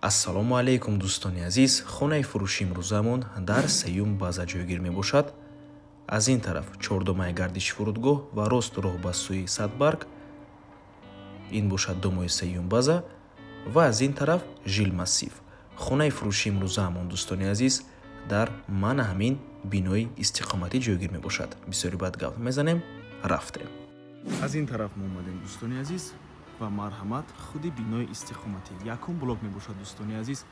Ассалому алайкум, дӯстони азиз. Хонаи фурӯши имрӯзамон дар сеюм база ҷойгир мебошад. Аз ин тараф чордомаи гардиши фурудгоҳ ва рост роҳ ба сӯи Садбарг. Ин бошад домои сеюм база ва аз ин тараф жилмассив. Хонаи фурӯши имрӯзаамон, дӯстони азиз, дар мана ҳамин бинои истиқоматӣ ҷойгир мебошад. Бисёри баъд гап мезанем, рафтем. Аз ин тараф мо омадем, дӯстони азиз, ва марҳамат, худи бинои истиқоматӣ якум блок мебошад, дӯстони азиз,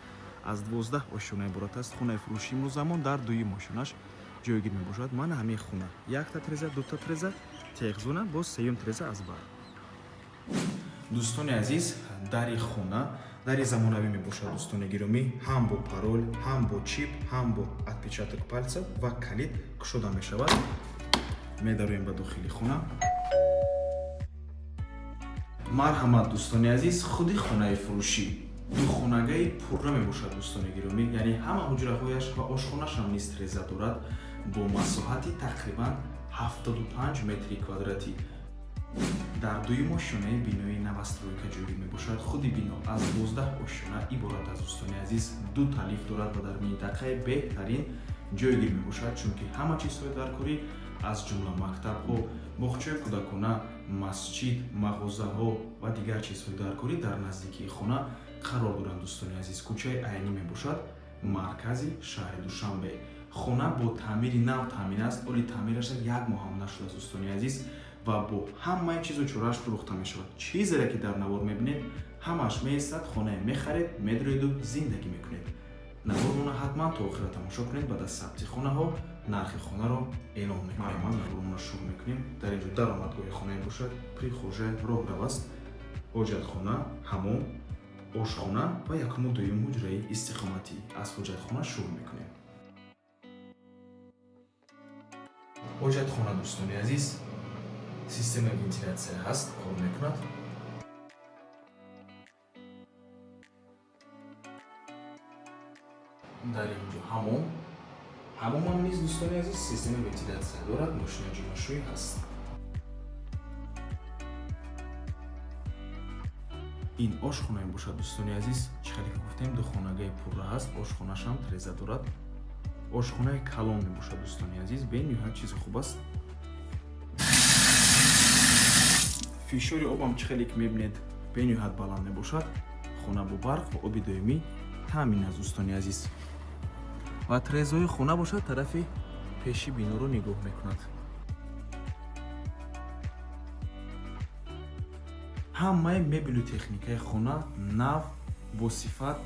аз 12 ошёна иборат аст. Хонаи фурӯши имрӯзамон дар дуюм ошёнаш ҷойгир мебошад. Мана ҳамин хона: якта треза, дута треза, техзона, боз сеюм треза аз бар. Дӯстони азиз, дари хона дари замонавӣ мебошад, дӯстони гиромӣ, ҳам бо парол, ҳам бо чип, ҳам бо отпечаток пальца ва калид кушода мешавад. Медароем ба дохили хона. Марҳамат, дӯстони азиз, худи хонаи фурӯшӣ духонагаи пурра мебошад, дӯстони гиромӣ, яъне ҳама ҳуҷраҳояш ва ошхонашам низ треза дорад, бо масоҳати тақрибан 75 метри квадратӣ. Дар дуюм ошёнаи бинои новостройка ҷойгир мебошад. Худи бино аз 12 ошёна иборат аст, дӯстони азиз, ду лифт дорад ва дар минтақаи беҳтарин ҷойгир мебошад, чунки ҳама чизҳои даркорӣ, аз ҷумла мактабҳо, боғчаи кӯдакона, масҷид, мағозаҳо ва дигар чизҳои даркорӣ дар наздикии хона қарор доранд. Дӯстони азиз, кӯчаи Айнӣ мебошад, маркази шаҳри Душанбе. Хона бо таъмири нав таъмин аст, оли таъмираш як моҳ ҳам нашудааст, дӯстони азиз, ва бо ҳамаи чизу чорааш фурӯхта мешавад. Чизере ки дар навор мебинед, ҳамааш меистад. Хонае мехаред, медроеду зиндагӣ мекунед. Навормона ҳатман то охира тамошо кунед. Баъд аз сабти хонаҳо нархи хонаро эълон мекунем. Навормона шурӯъ мекунем. Дар инҷо даромадгоҳи хонае бошад, прихожая, роҳрав аст, ҳоҷатхона, ҳамом, ошхона ва якуму дуюм ҳуҷраи истиқоматӣ. Аз ҳоҷатхона шурӯъ мекунем. Ҳоҷатхона, дӯстони азиз, системаи вентилятсия ҳаст, кор мекунад. Дар инҷо ҳамом. Ҳамомам низ, дӯстони азиз, системаи вентилятсия дорад, мошинаи ҷомашӯӣ ҳаст. Ин ошхонае бошад, дӯстони азиз. Чӣ хеле ки гуфтем, духонагаи пурра ҳаст, ошхонашам треза дорад. Ошхонаи калон мебошад, дӯстони азиз, бениҳоят чизи хуб аст. Фишори обам, чӣ хеле ки мебинед, бениҳоят баланд мебошад. Хона бо барқ ва оби доимӣ таъмин аст, дӯстони азиз, ва трезои хона бошад, тарафи пеши биноро нигоҳ мекунад. Ҳамаи мебелу техникаи хона нав, бо сифат,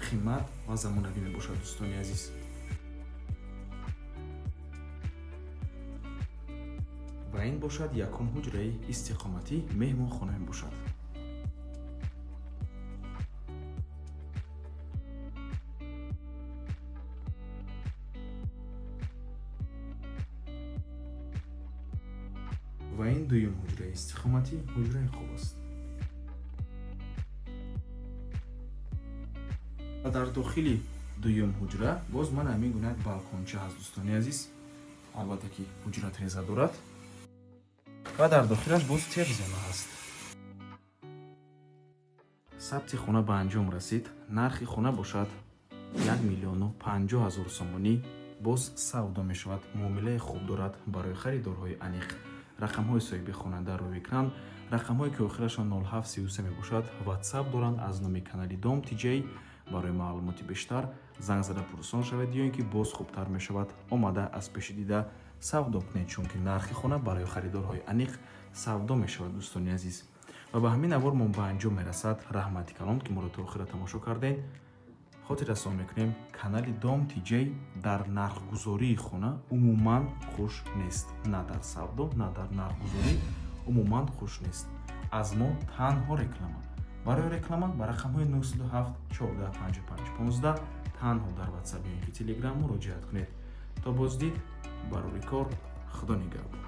қимат ва замонавӣ мебошад, дӯстони азиз. Ва ин бошад якум ҳуҷраи истиқоматӣ, меҳмонхона мебошад. Ва ин дуюм ҳуҷраи истиқоматӣ, ҳуҷраи хоб аст. Ва дар дохили дуюм ҳуҷра боз ман ҳамин гуна як балконча ҳаст, дӯстони азиз. Албатта ки ҳуҷра треза дорад ва дар дохилаш боз техзона ҳаст. Сабти хона ба анҷом расид. Нархи хона бошад 1 050 000 сомонӣ, боз савдо мешавад. Муомилаи хуб дорад. Барои харидорҳои аниқ рақамҳои соҳиби хона дар рӯи экран, рақамҳое ки охирашон 0733 мебошад, Ватсап доранд аз номи канали Дом Тиҷей. Барои маълумоти бештар занг зада пурсон шавед ё ин ки боз хубтар мешавад, омада аз пеши дида савдо кунед, чунки нархи хона барои харидорҳои аниқ савдо мешавад, дӯстони азиз. Ва ба ҳамин навор мо ба анҷом мерасад. Раҳмати калон, ки моро то охира тамошо кардем. Хотиррасон мекунем, канали Дом Тиҷей дар нархгузории хона умуман хуш нест, на дар савдо, на дар нархгузорӣ умуман хуш нест. Аз мо танҳо реклама. Барои реклама ба рақамҳои 907 14 55 15 танҳо дар Ватсап ё ин ки Телеграм муроҷиат кунед. То боздид, барори кор, Худо нигаҳбон.